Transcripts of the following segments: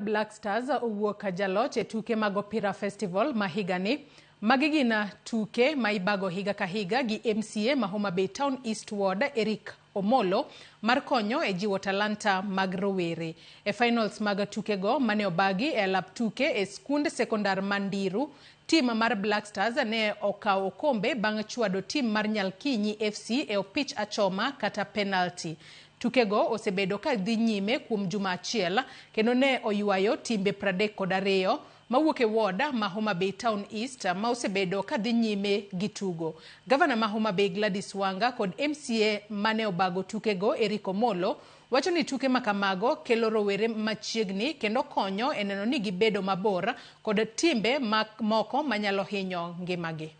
Black Stars owuok jaloch e tuke mag Opira Festival ma higani. Magi gin tuke ma ibago higa ka higa gi MCA ma Homa Bay Town East Ward Eric Omolo mar konyo e jiwo talanta mag rowere. E finals mag tukego mane obagi e alap tuke e skund sekondar ma Ndiru, tim mar Black Stars ne okawo okombe bang' chwado tim mar Nyalkinyi FC e opich achoma kata penalty. Tukego osebedo ka dhi nyime kuom juma achiel kendo ne oywayo timbe 32 mawuok e ward ma Homa Bay Town East ma osebedo ka dhi nyime gi tugo. Gavana ma Homa Bay Gladys Wanga kod MCA mane obago tukego Eric Omolo wacho ni tuke ma kamago kelo rowere machiegni kendo konyo e neno ni gibedo mabor kod timbe moko manyalo hinyo ngimagi.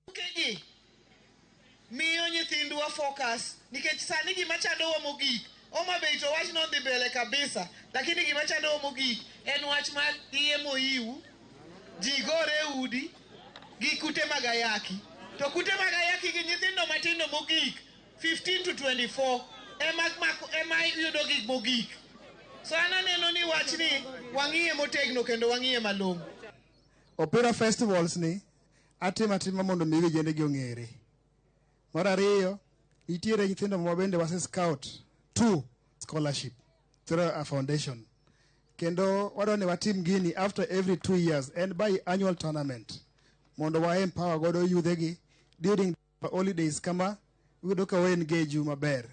Tukegi miyo nyithindwa focus nikech sani gima chandowa mogik, Homa Bay to wach nodhi mbele kabisa, lakini gima chandowa mogik en wach mar iye moyiw, ji gore e udi gi kute mag ayaki. To kute mag ayaki gi nyithindo matindo mogik 15 to 24 ema mako, ema yudo gik mogik. So an aneno ni wachni wang'iye motegno kendo wang'iye malong'o. Opira Festivals ni atimo atima mondo mi vijende gi ong'ere. Mar ariyo, nitiere nyithindo ma bende wase scout two scholarship through a foundation. Kendo wadwa ni watim gini after every 2 years en bi annual tournament mondo wa empower godo yudhe gi during holidays kama iyudo ka wa engage maber.